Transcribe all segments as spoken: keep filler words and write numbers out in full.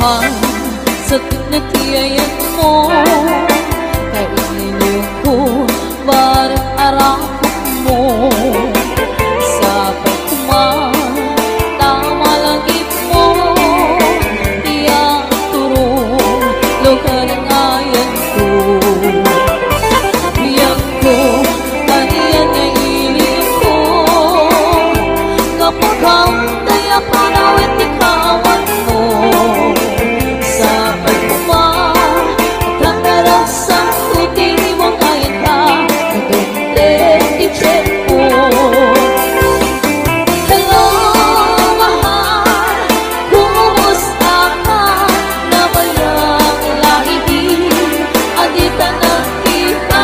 Sakit na ti ayanmo, kainilingko, barek arakmo. Sapay koma, ta malagipmo, ti aturong, lugar nga ayanko. Biagko, kanian nga ilingko, kapagam, Dayta panawit ti kaawanmo, sapay koma, kakarasam iti iwang ayanka, natungteng ti tiempo. Hello, mahal, kumusta ka? Nabayag la idi a dita nagkita.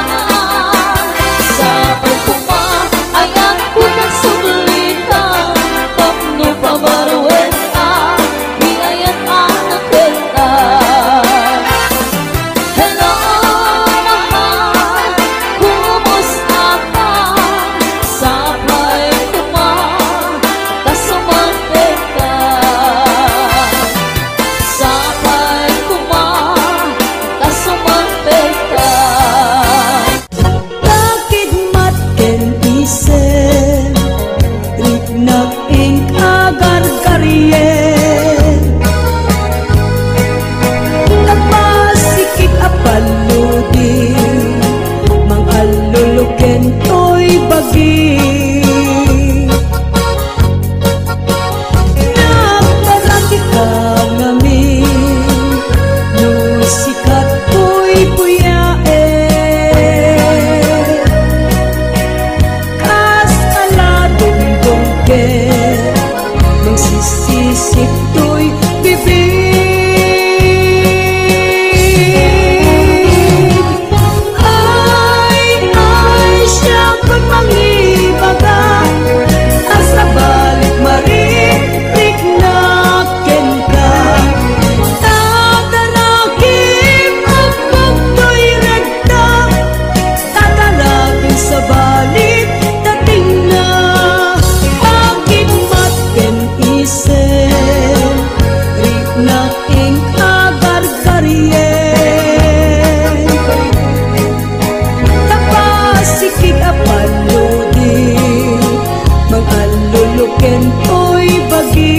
Sapay koma, ayanko nga sublikan, tapno pabaruenka, ti ayan a nakenka. Hello, mahal, kumusta ka? Sapay koma, ta sumanpek ka. Sapay koma, ta sumanpek ka. Takidmat ken isem, riknak ing agargarien. Napasikit a palludi, mang-alluluken toy bagi. Nagparaki ka ngamin, no sika toy buyaen. Kas ala dungdungke, mangsisisip toy bibig. Ay, ay, siak mangibaga, a sabali mariknak kenka. Tatarakim, agbagtoy rekta, tatarakim sabali, dating na. Agimmat ken isem, riknak ing agargarien. Napasikit a palludi, mang-alluluken toy bagi.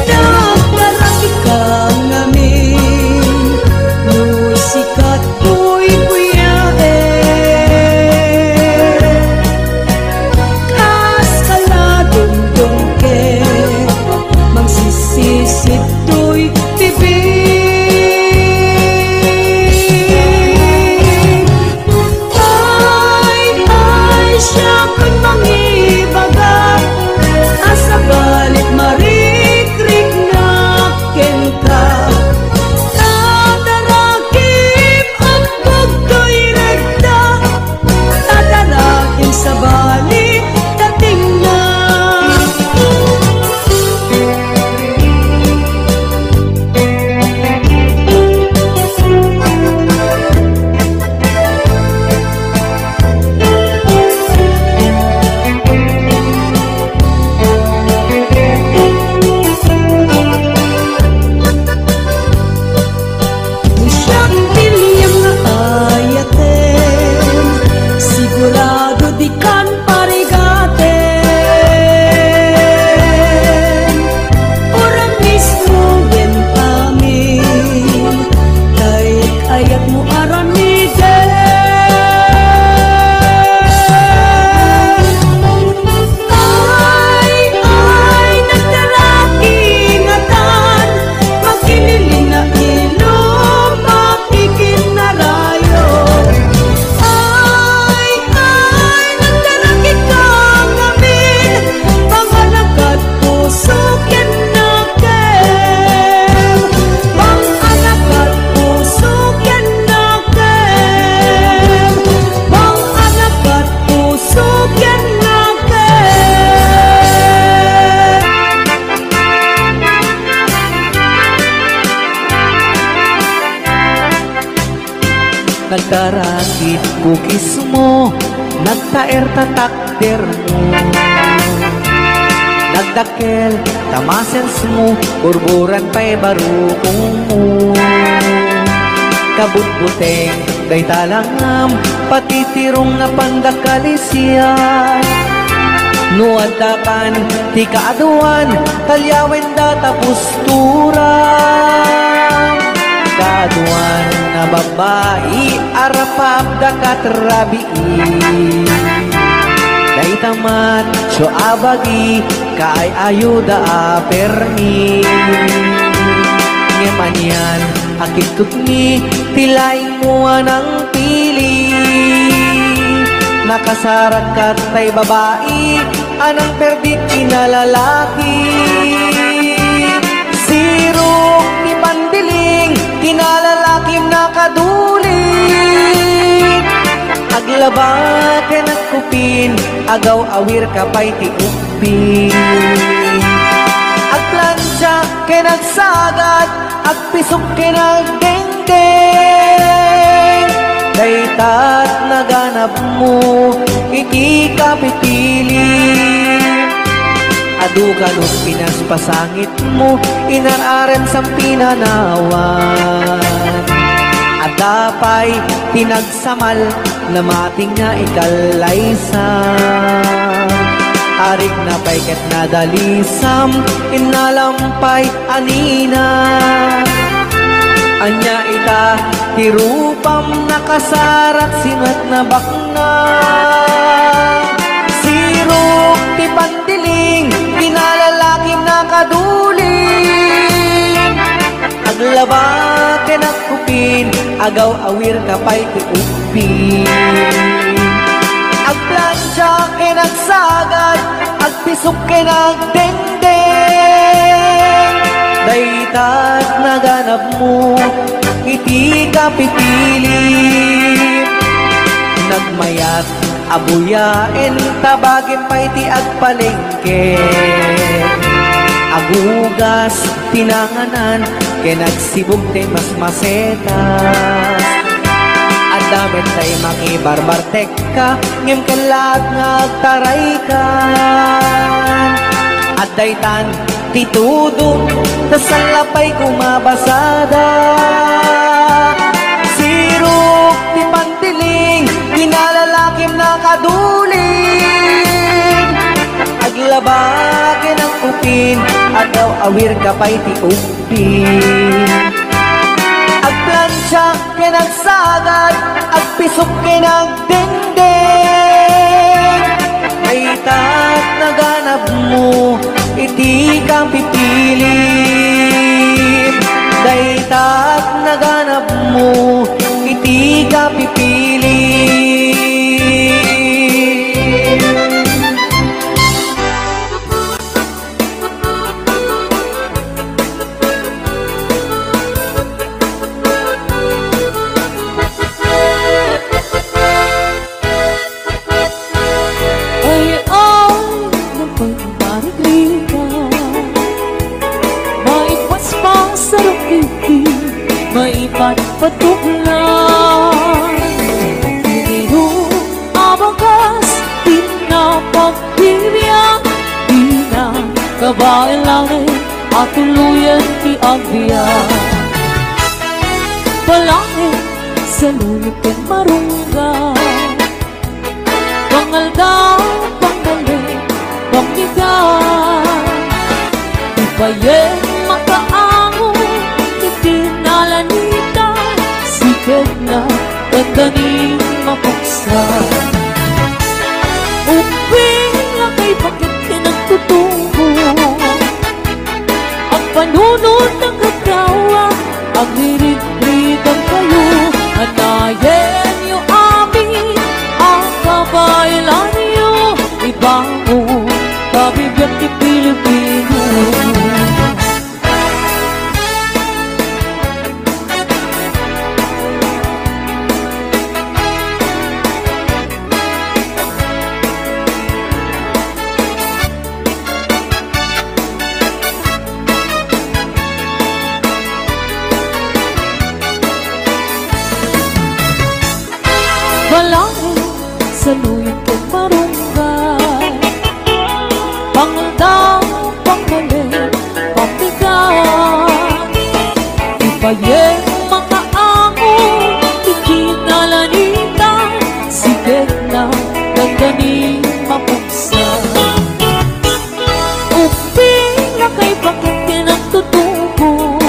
Nagparaki ka ngamin, no sika toy buyaen. Kas ala dungdungke, mangsisisip toy bibig. Ay, ay, siak mangibaga, a sabali marikriknak kenka. Tatarakim, agbagtoy rekta, tatarakim sabali, dating na. Siak ti liang nga ayaten, sigurado dikan parigaten. Ura mismo wen amin, tay kayatmo aramiden. Ay, ay, nagdara ingatan, makilili nga ilong, makikinarayo. Ay, ay, nagdara ikaw ngamin, panganak ket puso ken nakem. Panganak ket puso ken nakem. Panganak ket puso ken nakem. Nagtarakit bukismo, nagtaer ta takdermo. Nagdakkel ta muscles mo, burburan pay barukongmo. Kabutbuteng dayta langam, pati ti rong napanda kalisian. No adda kan ti kaaduan, talyawen data postura. Kaaduan a babbai, arapap da katrabii. Dayta macho a bagi, kaay-ayoda a permi. Ngem anian a kitkutmi, ti laingmo a nangpili. Nakasarak kat tay babai, a nangperdit kinalalaki. Sirok ti pandiling, kinalalakim nakadulin. Aglaba ken agkupin, agaw-awir ka pay ti ukpi. Agplancha ken agsagad, agpisok ken agdengdeng. Daytat naganabmo iti kapipili. Adu kano pinaspasangitmo, inar-arem sang pinanawan. Adda pay ti nagsamal, namating nga ikallaysa. Arikna pay ket nadalisam, innalam pay anina. Ania ita ti rupam, nakasarak sinat nabakna. Sirok ti pandiling, kinalalakim nakadulin. Aglaba ken agkupin, agaw-awir ka pay ti ukpi. Agplancha ken agsagad, agpisok ken agdengdeng. Daytat naganabmo iti kapipili. Nagmayat a buyaen, tabagim pay ti agpalengke. Agugas ti nanganan, ken agsibug ti masmasetas. Adda met tay mangibarbartekka, ngem kellaat nga agtaraykan. Adda itan ti tudong, ta saan la pay kumabasada. Sirok ti pandiling, kinalalakim nakadulin. Aglaba ken agkupin, agaw-awir ka pay ti ukpi. Agplancha ken agsagad, agpisok ken agdengdeng. Daytat naganabmo iti kapipili. Daytat naganabmo iti kapipili. Ay, ay, nagpagmarigriga. Maipaspas a rukiti, maipatpatuglan. Diniyo a bagas, pinapag- Bibiag, di na kabaelan a tuluyan ti agbiag. Palaeng, saluyot ken marunggan. Pangaldaw, pangngaling, pangnigan. Ipayen makaango iti nalanita, siket na ket danin mapuksa. Ubbing a kaipaket ti nagtutubo. Agpanunot a katawa, agririgrigan kayo. Anayenyo amin a kabaelanyo, ibangon, kabibiag ti Pilipino. Balaeng, saluyot ken marunggan. Pangaldam, Ket na, dandani mapuksa. Ubbing a kaipaket ken agtutubo.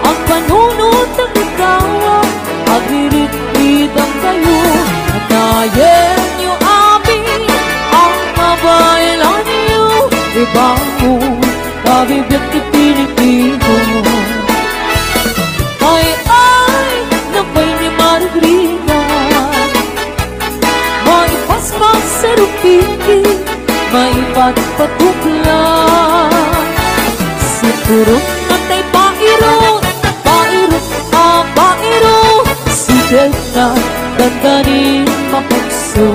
Agpanunot, aglikawak, agririt-ritangkayo. Atayenyo amin ang kabaelanyo. Ibangon, kabibiag ti pinipino. Ay, ay, napay ni Margarita. Maipaspas sa rupiki, maipatpatupla. Siturong natay pairo, pairo, a pairo. Siket na dandani mapukso.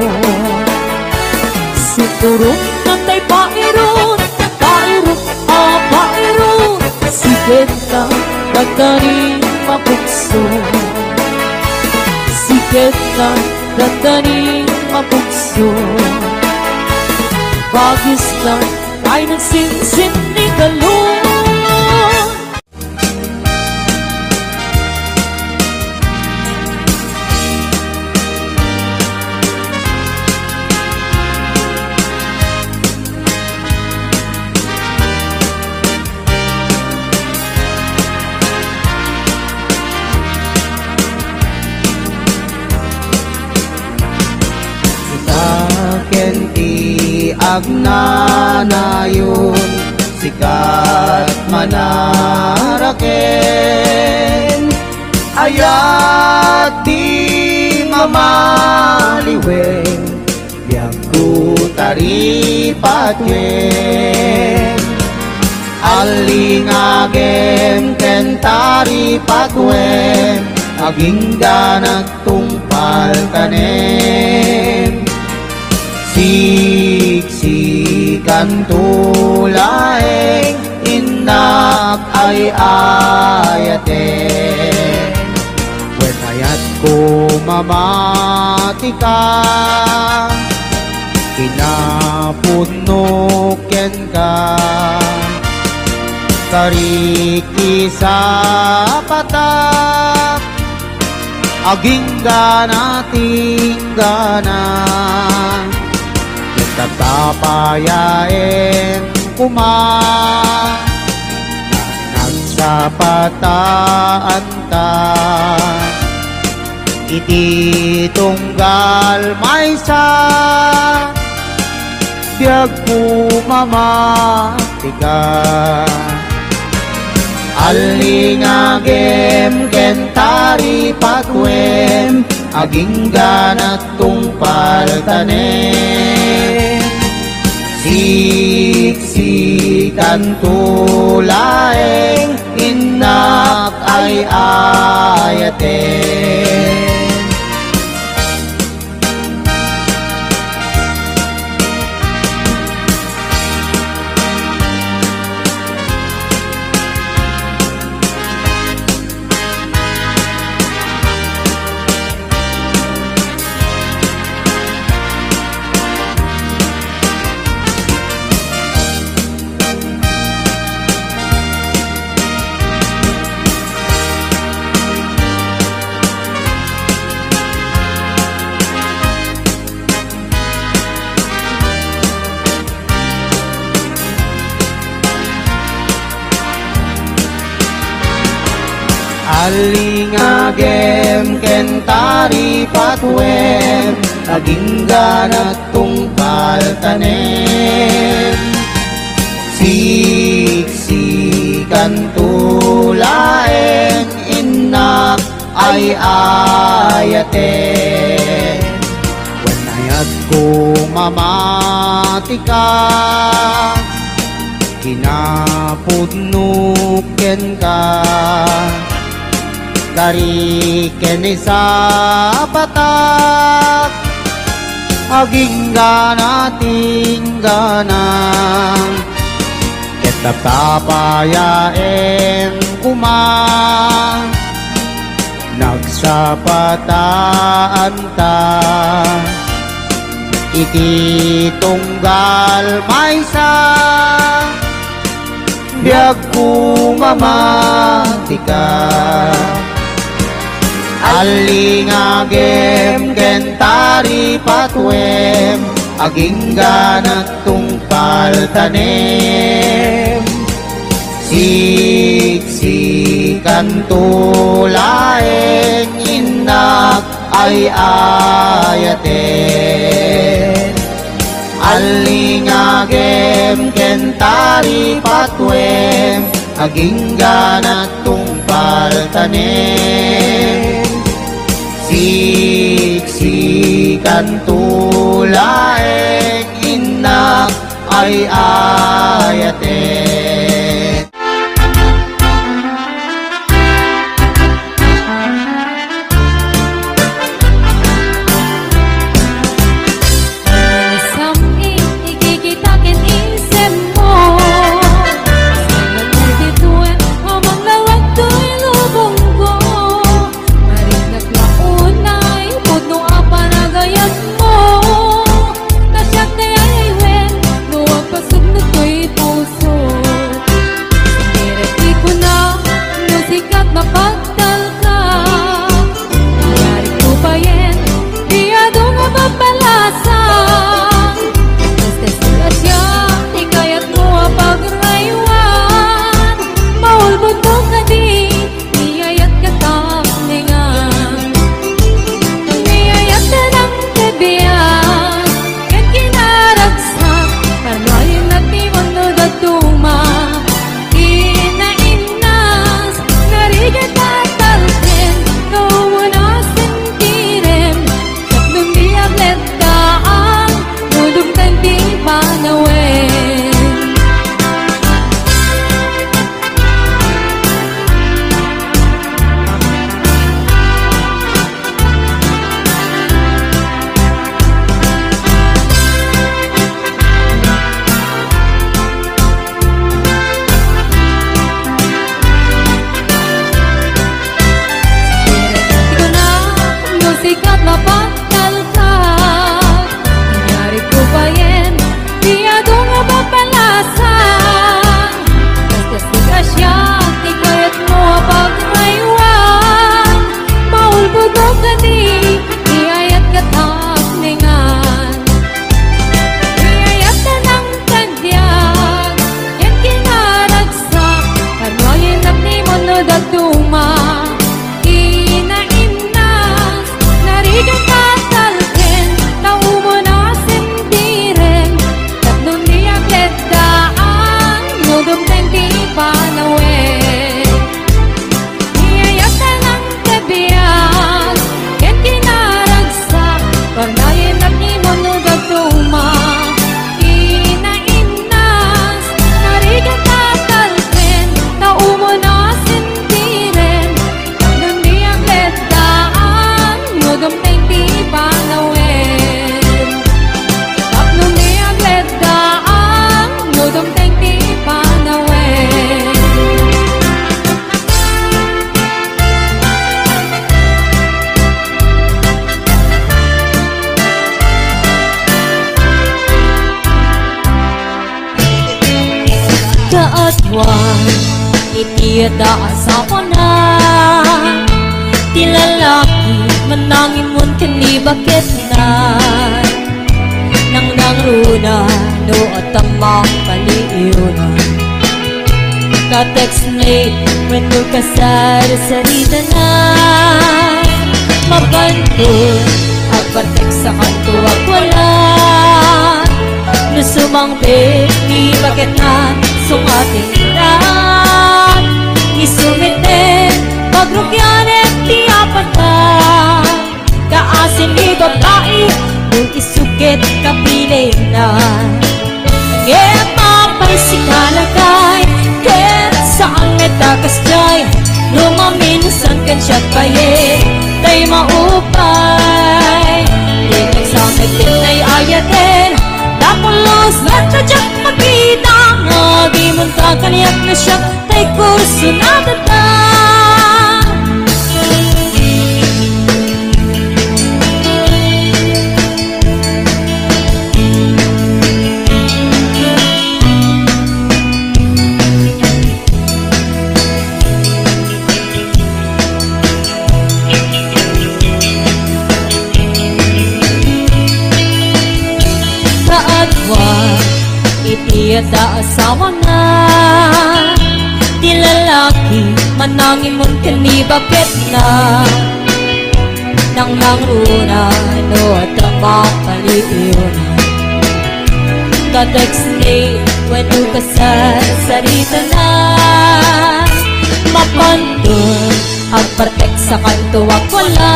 Siturong natay pairo, pairo, a pairo. Siket na dandani mapukso. Siket na dandani mapukso. Bagis na ay nagsinsin ni Galon. Sika ken ti agnanayon, sikat manaraken. Ayat ti mamaliwen, biagko taripatuen. Allingagem ken taripatuen, agingganak tungpal tanem. Siksikanto laeng innak ay ayaten. Wen ayatko mamatika, kinapudno kenka. Karik isapatak, aginggana tinggana. Nagtatapayaen koma, nagsapataanta. Iti tunggal maysa, biagko mamatika. Allingagem ken taripatwem, agingganak tungpal tanem. Siksikanto laeng innak ay ayaten. Allingagem ken taripatwem, agingganak tungpal tanem. Siksikanto laeng innak ay ayaten. Wen ayatko mamatika, kinapudno kenka. Karik ken isapatak, agingganak tinggana. Ket tapayaem koma, nagsapataanta. Iti tunggal maysa, biagko mamatika. Allingagem ken patuem, agingganak tungpal tanem. Siksikanto laeng innak ay-ayaten. Allingagem ken taripatuem, agingganak tungpal tanem. Siksikanto laeng innak ay-ayaten. Sam-i, ikikita ken isemmo. Saan ditoy a manglawag toy lubongko. Marinnak la unay pudno a panagayatmo. Ta siak ti ay-ayaten no agpasugno toy puso. Diri ti kuna no sika ti mapagtalka. Nagari ko payen, ti adu nga mapalasang. Basta sika siak ti kayatmo a pagraywan. Maulbodko kadi, ni ayatka tapnengan. Ni ayatka nangted biag, ken kinaragsak, parmayen ti munno dadduma. Inna-innas, narigat a talken, kaumon a sentirem, tapno di agleddaan, no dumteng ti panawen. Ikaw na, no sika ti mapagtalka. Nagari ko payen, ti adu nga mapalasang. Basta sika siak ti kayatmo a pagraywan. Maulbodko kadi, ni ayatka tapnengan. Ni ayatka nangted biag, ken kinaragsak, parmayen ti munno dadduma. Inna-innas, narigat a talken, kaumon a sentirem, tapno di agleddaan, no dumteng ti panawen. Ni ayatka nangted biag, ken kinaragsak, parmayen ti munno dadduma. Inna-innas, narigat a talken, kaumon a sentirem, tapno di agleddaan, no dumteng ti panawen. Tapno di agleddaan, no dumteng ti panawen. Kaadwan iti adda a sapana, ti lalaki mannangimmon ken ni baketna. Nangnangruna no adda makaliiwnan. Ka-text mate wenno kasarisaritana. Mapanto agparteksa kanto agwala. No sumangbit ti baketna, sungaten ida. Isu met, pagrugianen ti apanta. Kaasi ni babai, no isu ket kabilinna. Ngem apay sika lakay, ket saan met a kasdiay, no maminsan ken siak pay, tay maupay. Ket sa met ti ay-ayaten, dakulos met a diak makita, nga agimonka kaniak no siak tay kurso na data. Iyat a asawangna, ti lalaki, manangimon ken ni baketna. Nangnangruna no adda mapaliiwna. Ka-text ni wenno kasarsaritana. Mapanto agparteksa kanto a kuana.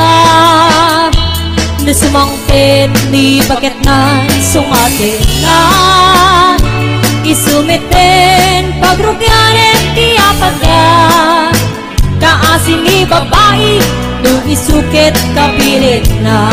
No sumangpet ni baketna, sungatenna. Isu met ti pagrugianen ti apagda. Kaasi ni babai, no isu ket kapilinna.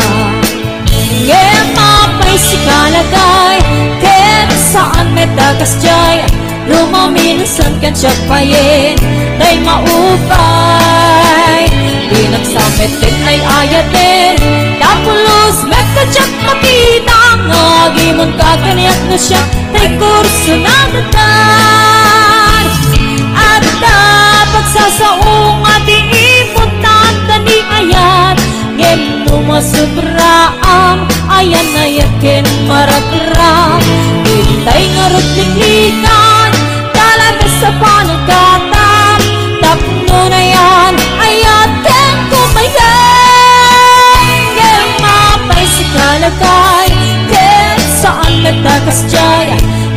Ngem apay sika, lakay, ket saan met a kasdiay. Rumaminusan ken siak payen, tay maupay. Dinak sa met ken ay-ayaten, ta pulos met a diak makita nga agimonka kaniak no siak tay kurso na dadan. Adda pagsasao nga di importante ni ayat, ngem no masubraam, ayan-ayat ken maragra. Itay ngarud liklikan, talabes a panagkatap, tapno nayan, ayat ken kumayan. Ngem apay sika, lakay, ket saan met a kasdiay.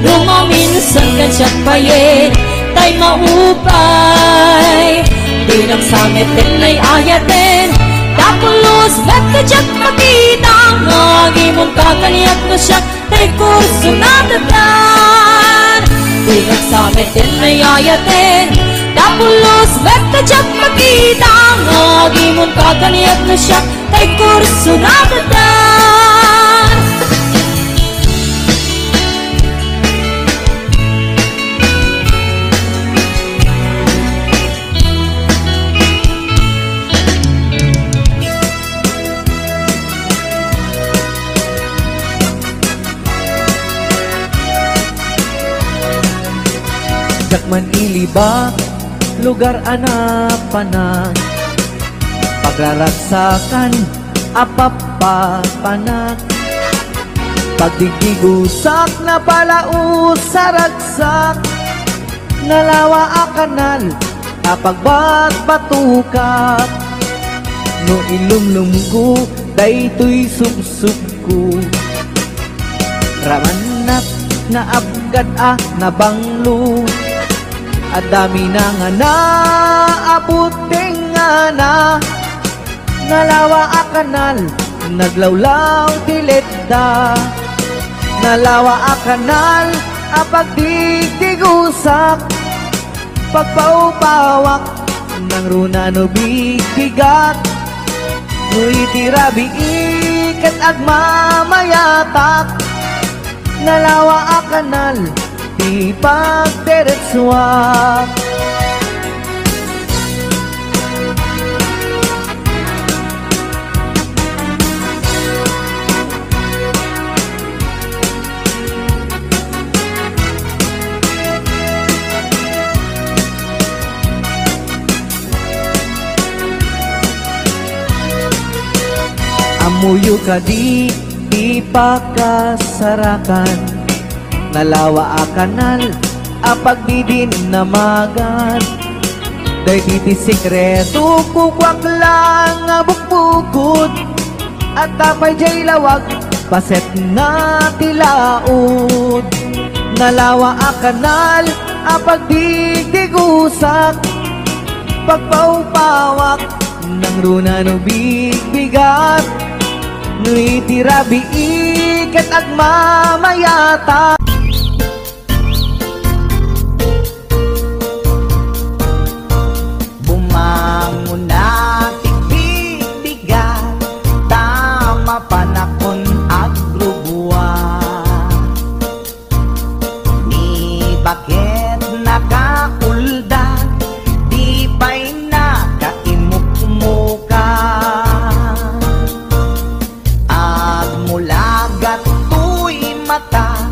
Rumaminusan ken siak payen, tay maupay. Dinak sa met ken ay-ayaten, ta pulos met a diak makita nga agimonka kaniak no siak tay kurso na dadan. Dinak sa met ken ay-ayaten, ta pulos met a diak makita nga agimonka kaniak no siak tay kurso na dadan. Diak man iliba, lugar a napanak, pagraragsakan a papapanak. Pagdigdigusak, napalaus a ragsak, nalawa a kanal a pagbatbatukak. No ilumlumko daytoy supsupko, ramannat nga abgad a nabanglo. Adda minangana a puting ngana. Nalawa a kanal, naglawlaw ti letda. Nalawa a kanal a pagdigdigusak, pagpaupawak, nangruna no bigbigat. No iti rabii ket agmamayatak, nalawa a kanal ti pagderetsuak. Ammoyo kadi ti pakasarakan? Nalawa a kanal a pagdidinnamagan. Daydi ti sekreto, kukuak laeng a bukbukod. Adda pay diay lawag, pasetna ti laud. Nalawa a kanal a pagdigdigusak, pagpaupawak, nangruna no bigbigat. No iti rabii ket agmamayatak. Bumangona ti bigbigat, ta mapanakon agrubuan. Ni baket nakaulda, di pay nakaimukmuka. Agmulagat toy mata,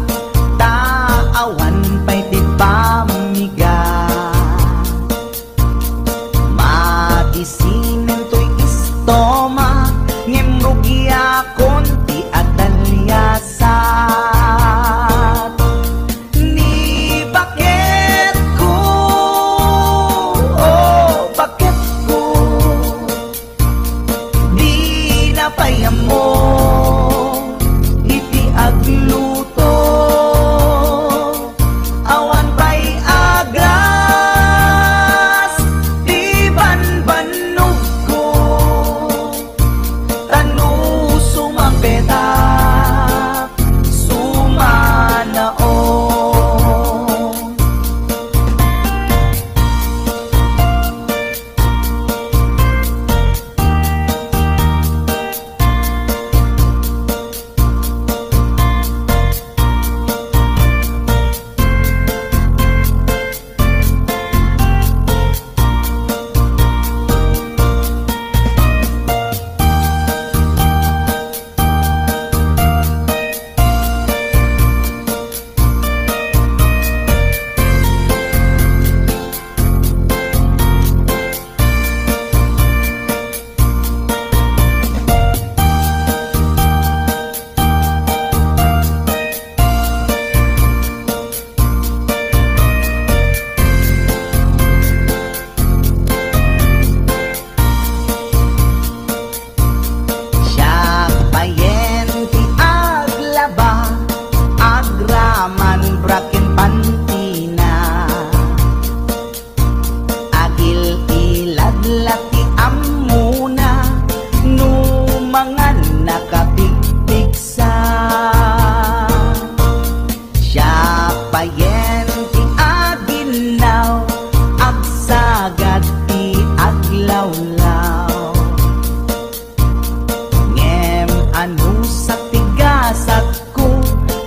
Ti gasatko,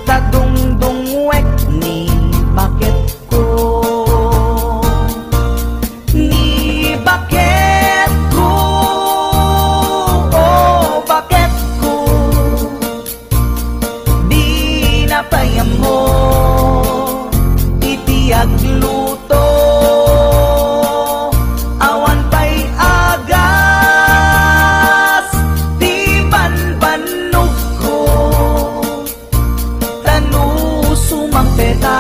ta dungdungwek ni baketko. Ni baketko, o baketko, dina pay ammo iti agluto. Awan pay agas ti banbannogko. Ta no sumangpeta,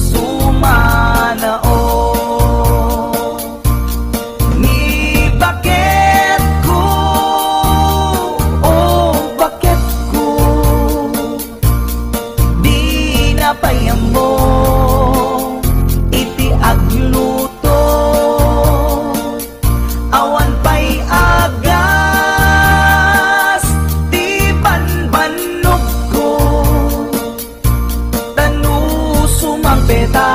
sumanaw. Ni baketko, o baketko, dina pay ammo iti agluto. Awan pay agas ti banbannogko. Ta no sumangpeta,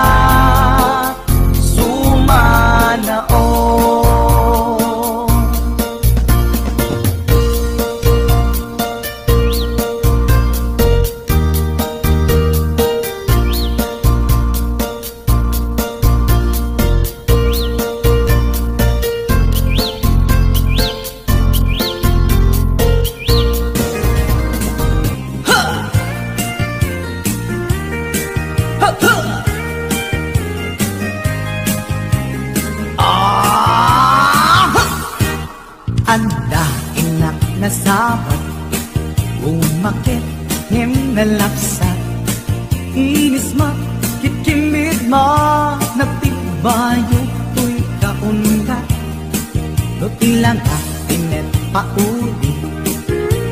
sumanaw. Adda innak nasabat, umaket ngem nalapsat. Inismak ket kimmidma, nagtibbayo toy kaundat. No ti langka ti met pauli,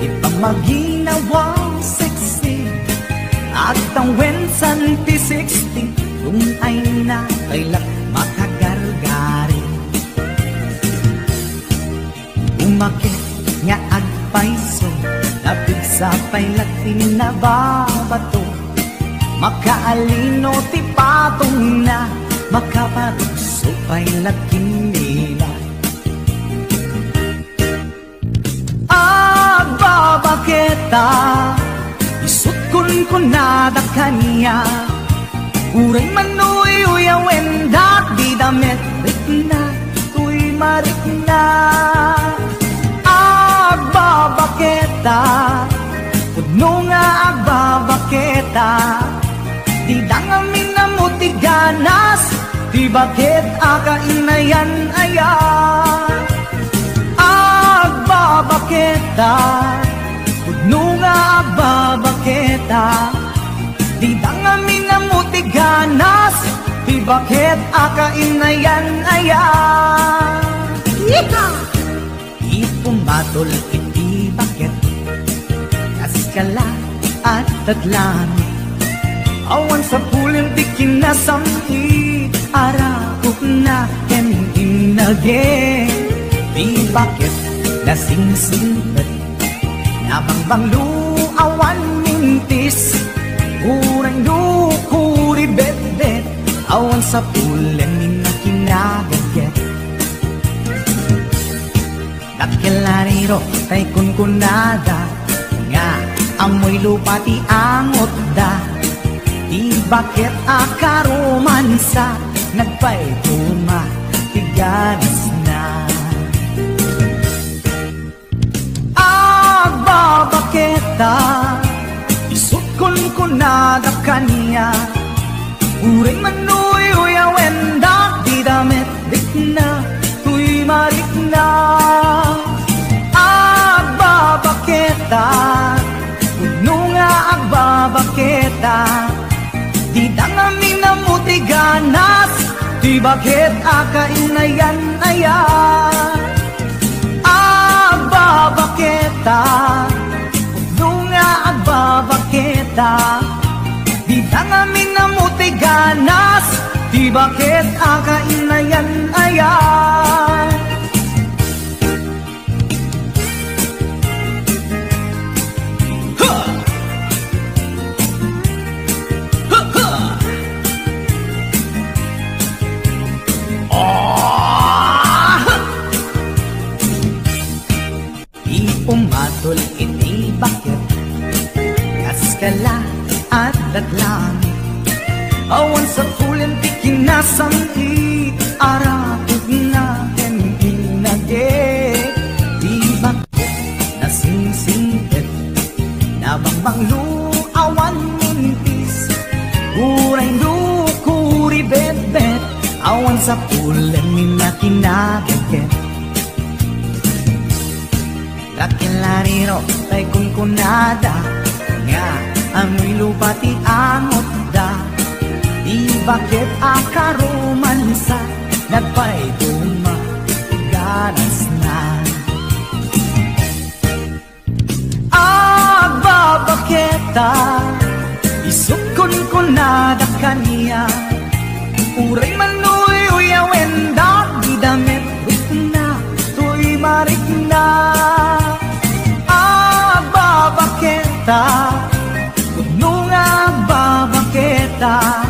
ti pamaginawa sexy. Agtawen santi sixty, tungayna kay la makagargari. Umaket nga agpayso, napigsa pay la ti nababato. Makaalino ti patongna, makaparugso pay la ti nila. Agbabaketa, isut' kunkunada kaniak. Uray man uyuyawen, dagdi da met rikna, toy marikna. Agbabaketa, pudno nga agbabaketa, dida ngamin ammo ti ganas, ti baket a kainayan aya. Agbabaketa, pudno nga agbabaketa, dida ngamin ammo ti ganas, ti baket a kainayan aya. Yeehaw! Ipumatol iti baket, kaskala a tadlami. Awan sapulen ti kinasam-it, arakupna ken innage. Ti baket nasingsingpet, nabangbanglo awan mintis. Uray no kuribetbet, awan sapulen ni nakinagagget. Dakkel a riro tay kunkunada, nga ammoy lupa ti angotda. Ti baket a karomansa, nagpayduma ti ganasna. Agbabaketa, isut' kunkunada kaniak. Uray man uyuyawen, dagdi da met rikna, toy marikna. Agbabaketa, pudno nga agbabaketa, dida ngamin ammo ti ganas, ti baket a kainayan aya. Agbabaketa, pudno nga agbabaketa, dida ngamin ammo ti ganas, ti baket a kainayan aya. Ha! Ha, ha! Ah! Ti umatol iti Baket, kaskala, adda langit. Awan sapulen ti kinasam-it, araputna ken inagek. Di baket, nasingsingpet, nabangbanglo, awan mintis. Uray no kuribetbet, awan sapulen ni nakinabeket. Rakel a riro tay kunkunada nga amoy lupa ti angotda. Di baket a karomansa, nagpaiduma ti ganasna. Agbabaketa, isut' kunkunada kaniak. Uray man uyuyawen dagiti damit, rikna toy marikna. Agbabaketa, no nga agbabaketa,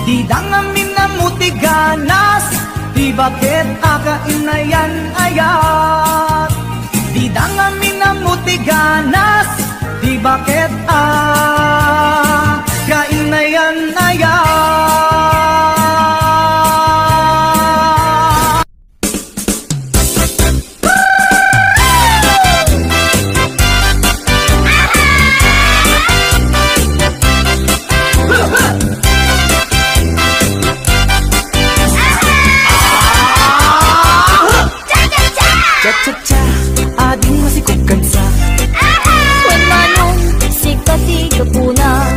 dida ngamin ammo ti ganas, ti baket a kainayan-ayat. Dida ngamin ammo ti ganas, ti baket a kainayan-ayat. Cha-cha-cha, ading masikog kansa. Wen manong, sika ti gapuna.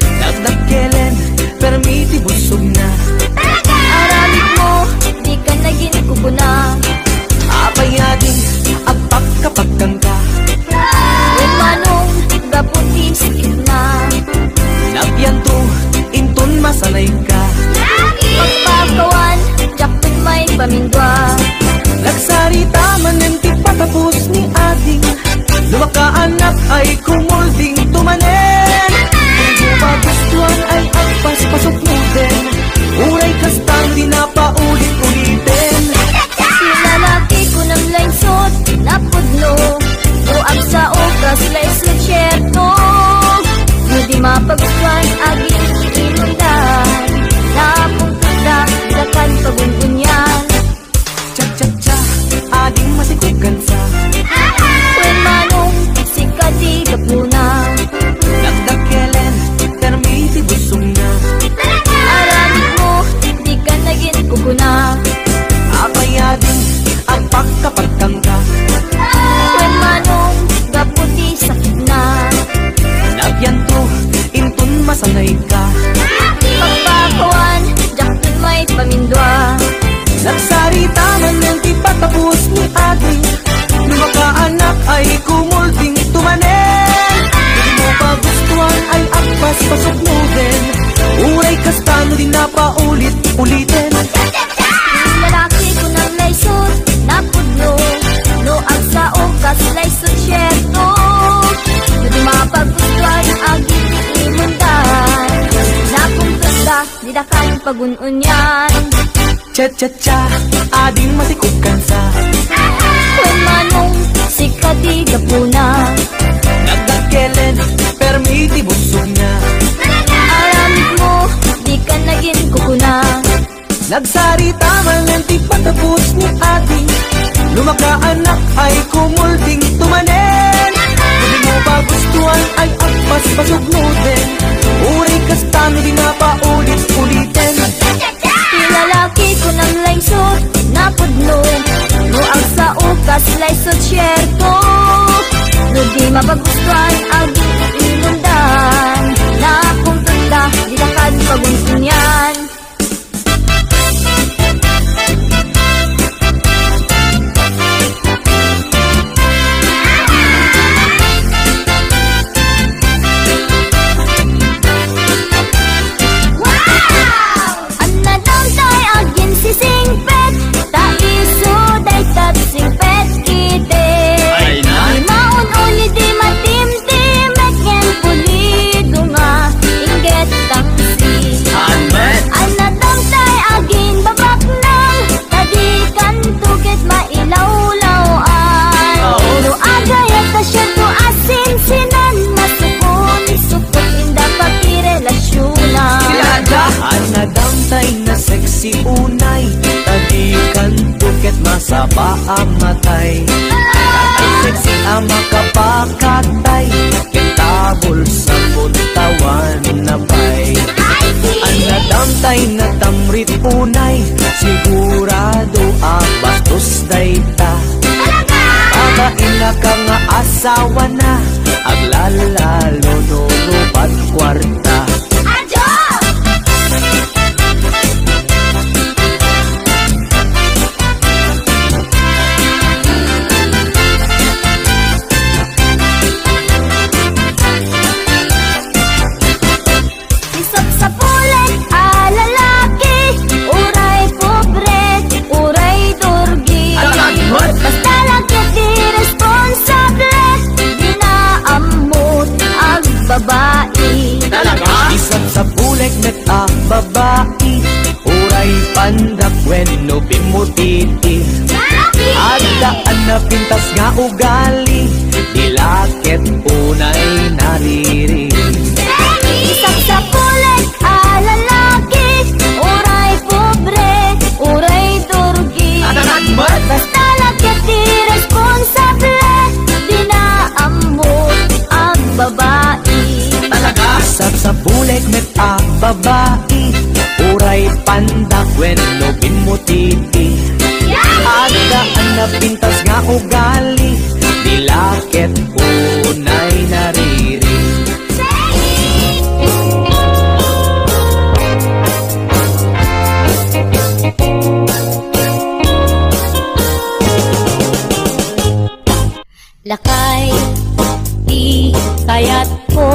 Nagdakkelen, permi ti busogna. Aramidmo, dika nagin kukuna. Apay ading, agpakapagkangka. Wen manong, gapu ti sakitna. Nabianto, inton masanayka. Pagpakawan, diak met maipamindua. Nagsarita manen ti patapos ni ading. No makaanak ay kumulding tumanen. Di mo pagustuan ay agpaspasok mo din. Uray kasta no di napaulit-uliten. Ti lalaki ko nang lainsot, napudno. No agsao kas lainsot, sierto. No di mapagustuan, agin ti imundan. Napungkot da, dakan pagun-unian. Cha-cha-cha, ading masikog kansa. Wen manong, sika ti gapuna. Nagdakkelen, permi ti busogna. Aramidmo, dika nagin kukuna. Apay ading, agpakapagkangka. Wen manong, gapu ti sakitna. Nabianto, inton masanayka. Pagpakawan, diak met maipamindua. Nagsarita manen ti patapos ni ading. No makaanak ay kumulding tumanen. Di mo pagustuan ay agpaspasok mo din. Uray kasta no di napaulit-uliten. Ti lalaki ko nang lainsot, napudno. No agsao kas lainsot, sierto. No di mapagustuan, agin ti imundan. Napungkot da, di dakan pagun-unian. Cha-cha-cha, ading masikog kansa. Wen manong, sika ti gapuna. Nagdakkelen, permi ti busogna. Aramidmo, dika nagin kukuna. Nagsarita manen ti patapos ni ading. No makaanak ay kumulding tumanen. No di mo pagustuan ay agpaspasok mo din. Uray kasta no di napaulit-uliten. Ti lalaki ko nang lainsot, napudno. No agsao kas lainsot, sierto. No di mapagustuan, agin ti imundan. Napungkot da, di dakan pagun-unian. Wow! Anna daytoy aginsisingpet, ta isu dayta singpet iti. Ay na? Di maun-uli, di matimtim. Baba a matay. Ay, sexy a makapakatay. Ket tabol sa puntawan na pay. Ay, si- An nadamtay na tamrit unay. Sigurado a bastos dayta. Talaga? Babaina ka nga asawa na. Aglalalo no rubat kwarta. Adyo! Isapsapulek a lalaki, uray pobre, uray durgi. Agagmot! Basta la ket ti responsable, di naammot agbabai. Talaga? Isapsapulek met a babai, uray pandak wenno bimmutiti. Adda a napintas nga ugali, di la ket unay nariri. Isapsapulek a lalaki, uray pobre, uray durgi. Agagmot! Basta la ket ti responsable, di naammot agbabai. Talaga? Isapsapulek met a babai, uray pandak wenno bimmutiti. Adda a napintas nga ugali, di la ket unay nariri. Lakay ti kayatko,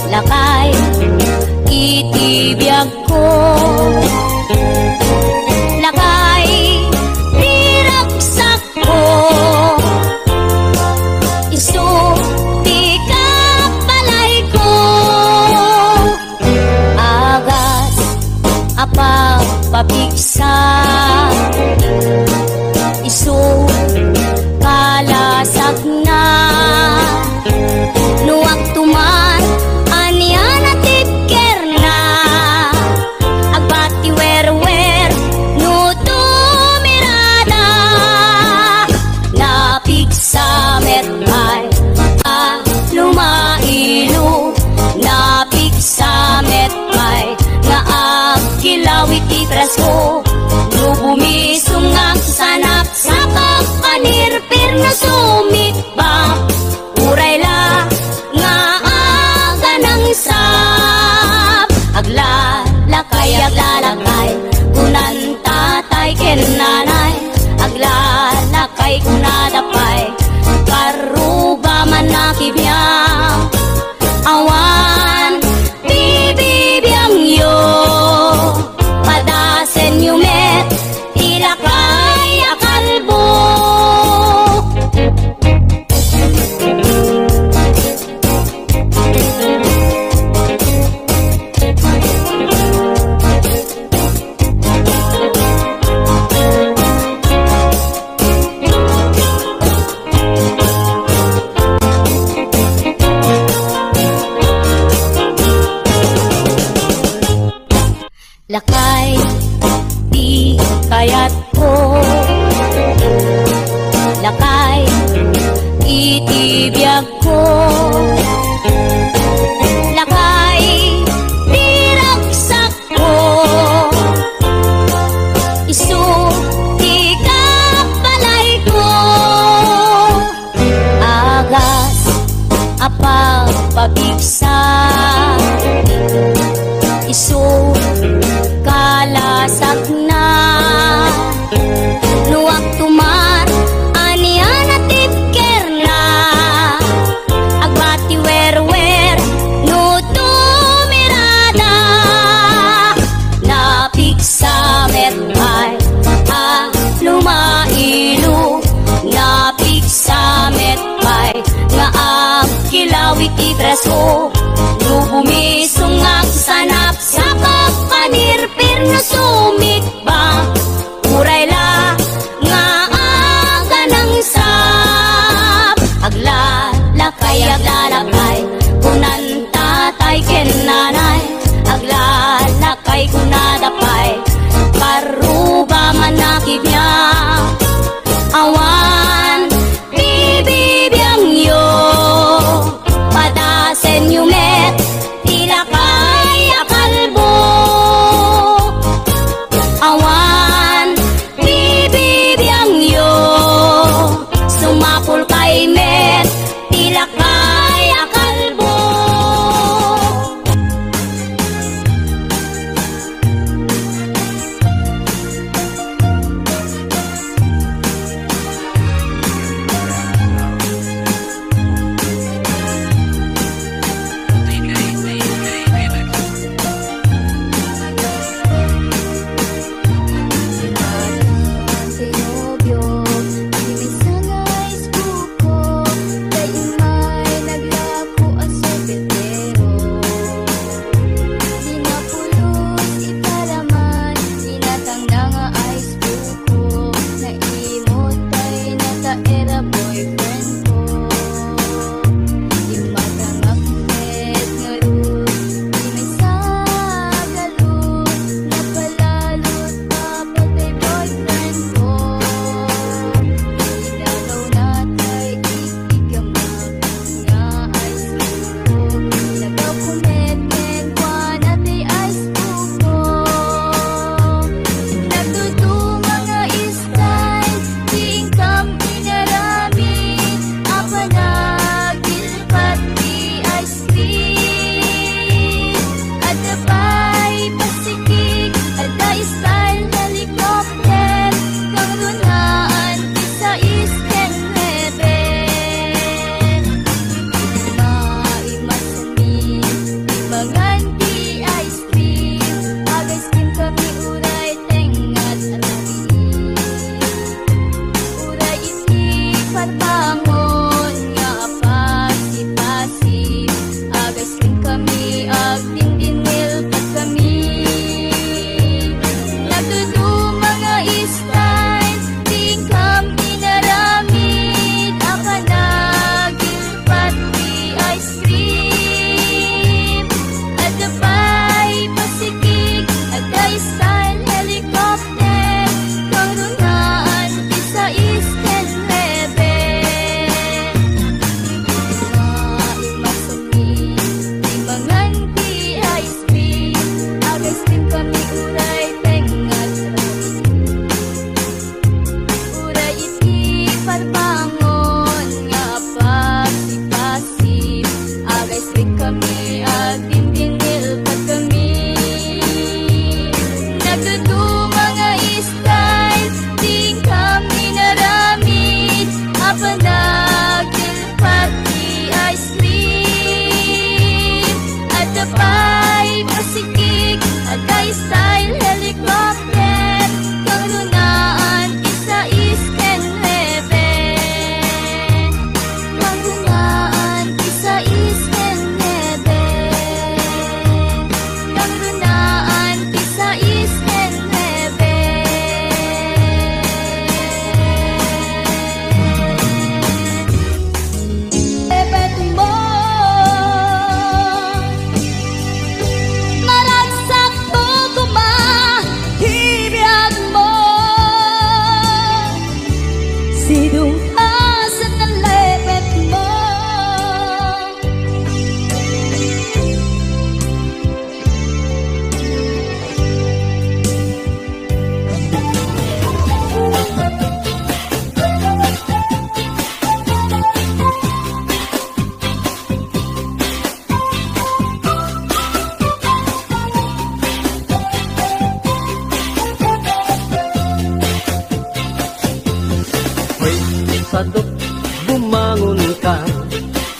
lakay iti biagko, lakay ti ragsakko, isu ti kababalayko. Agas a pagpapigsa, isu kalasagna. No agtuman, ania a tipkerna? Agbati werwer no tumirada. Napigsa met pay a lumailo, napigsa met pay nga agkilaw iti trasko. No bumisong nga agsanap, sapsak a nirpir no sumikbap. Uray la nga aganangsap, aglalakay, aglalakay, kunan tatay ken nanay. Aglalakay kunada pay, karuba man a kibiang. Awan ti bibiangyo, padasenyo met ti lakay a kalbo. Lakay ti kayatko, lakay iti biagko, lakay ti ragsakko, isu ti kababalayko. Agas a pagpapigsa, isu kalasagna. No agtuman, ania a tipkerna? Agbati werwer no tumirada. Napigsa met pay a lumailo, napigsa met pay nga agkilaw iti trasko. No bumisong nga agsanap, sapsak a nirpir no sumikbap. Uray la nga aganangsap, aglalakay, aglalakay, kunan tatay ken nanay. Aglalakay kunada pay, karuba man a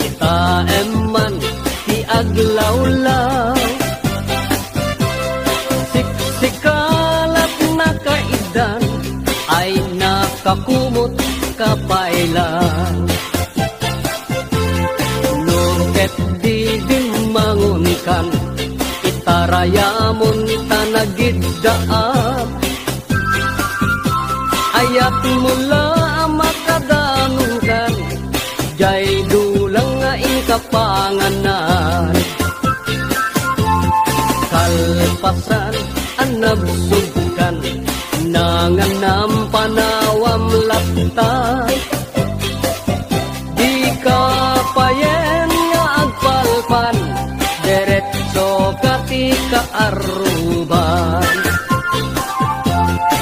Kitaem man ti aglawlaw. Siksikalat nakaiddan ay nakakumot ka pay lang. No ket di bimmangonkan, itarayamon ta nagiddaam. Ayat mo la a makadanonkan, jay dulang nga inka panganan. Kalpasan a nabsugkan, nanganam panawam latta. Dika payen nga agpalpal, diretso ka ti kaarruban.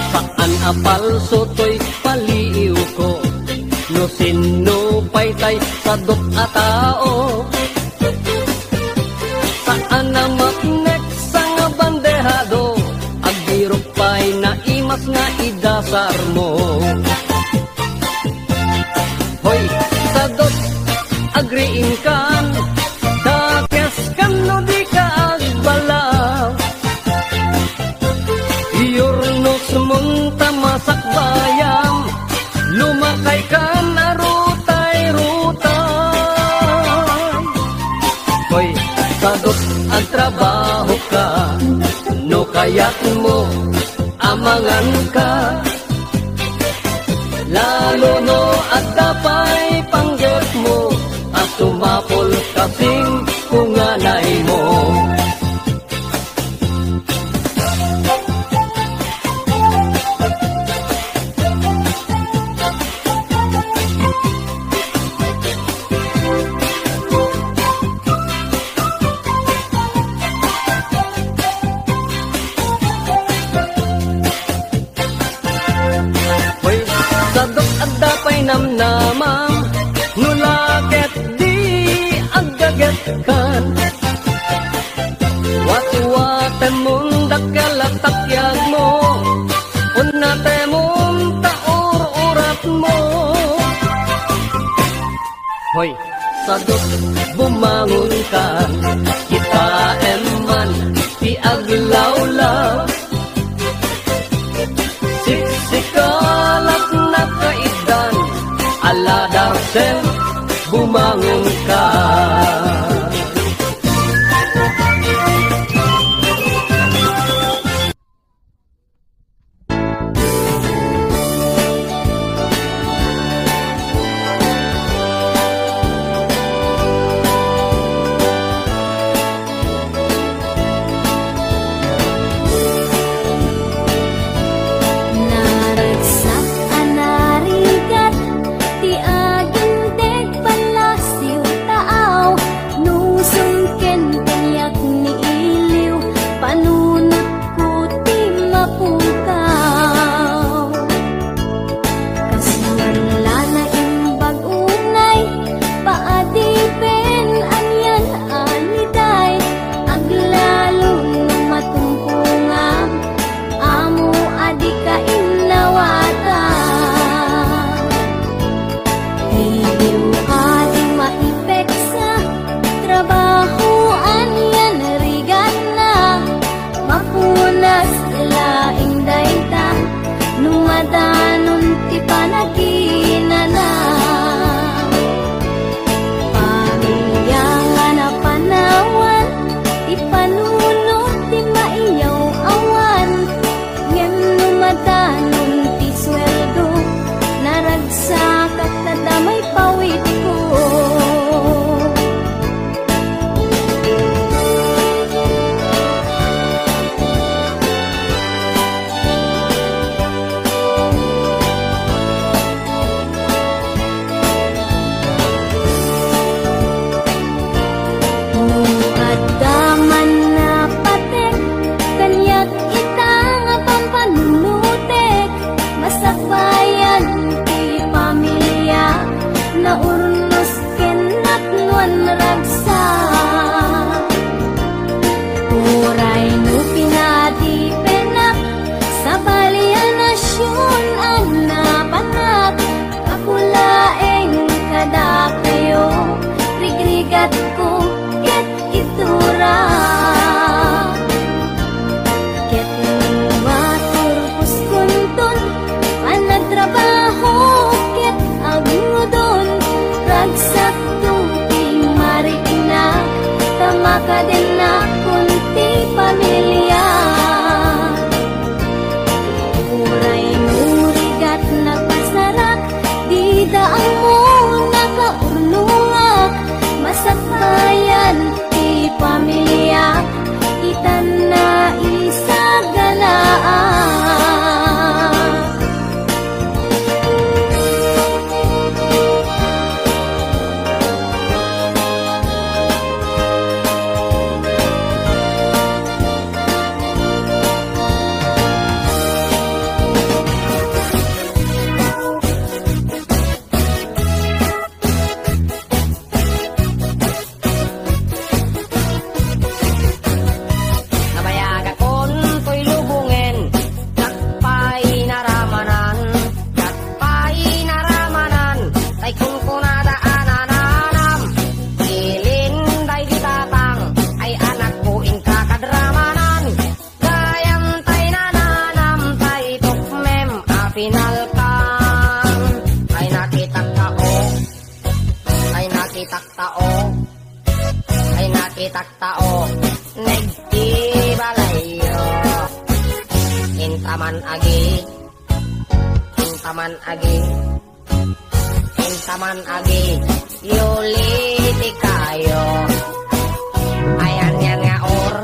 Saan a palso toy paliiwko, no sinno pay tay sadot a tao. Saan a mapnek sa nga bandehado, agbirok pay naimas nga idasarmo. Hoy, sadot, agriingkan, dakeskan no dika agbalaw. Iyurnosmon ta masakbayam, lumakaykan a rutay-rutay. Hoy, sadot, agtrabahoka, no kayatmo, amanganka. Lalo no adda pay panggepmo a sumapul kasing punganaymo. Hoy, sadot adda pay namnamam, no la ket di aggagetkan. Watwatemon dakkel a tapiagmo, unnatemon ta ur-uratmo. Hoy, sadot, bumangonkan, kitaem man ti aglawlaw. Siksikalat nakaiddan, ala dakesem, bumangonkan. Naragsak a narigat ti aginteg, palasiw, taaw, nusong ken kaniak ni iliw, panunot ko ti mapukaw. Kasuan la naimbag unay, paadipen anian a niday, aglalo no matumpongam, ammo a dika innawatan. Iliw a di maipeksa, trabaho anian rigatna, mapunas laeng dayta no madanon ti panaginana. Pamilya nga napanawan, ti panunot ti maiyaw-awan, ngem no madanon ti sueldo, naragsak a ta damay pawitko. No adda man napatek kaniak ita nga pampanunotek, masakbayan ti pamilya, naurnos ken napnoan ragsak. Uray no pinadipenak, sabali a nasion a napanak, gapu laeng kadakay Rigrigatko ket itura. Ket no aturposkonton a nagtrabaho ket agngudon, ragsakto ti mariknak ta makadennak kun ti pamilia. Uray no rigat nagpasarak, dida ammo nakaurnongak, masakbayan ti pamiliak, itan naisaganaak. Nabayagakon toy lubongen, dak pay naramanan, dak pay naramanan, tay kunkunada a nananam. Ilin daydi tatang, ay anakko inka kadramanan. Gayam tay nananam, tay tukmem a pinalkang, ay nakitak tao. Ay nakitak tao, ay nakitak tao, nagtibalayyo. Intaman agi, intaman agi, intaman agi, yuli ti kayo. Ay anian nga or,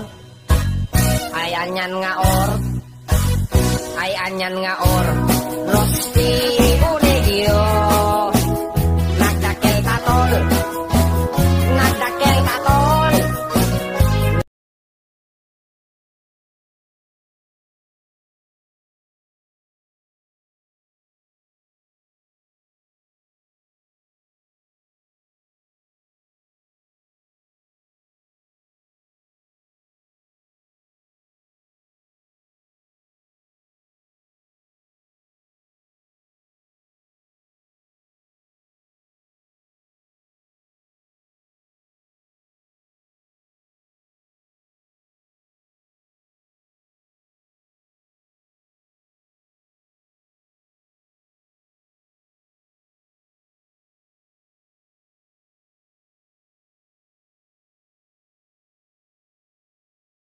ay anian nga or, ay anian nga or, Rosti.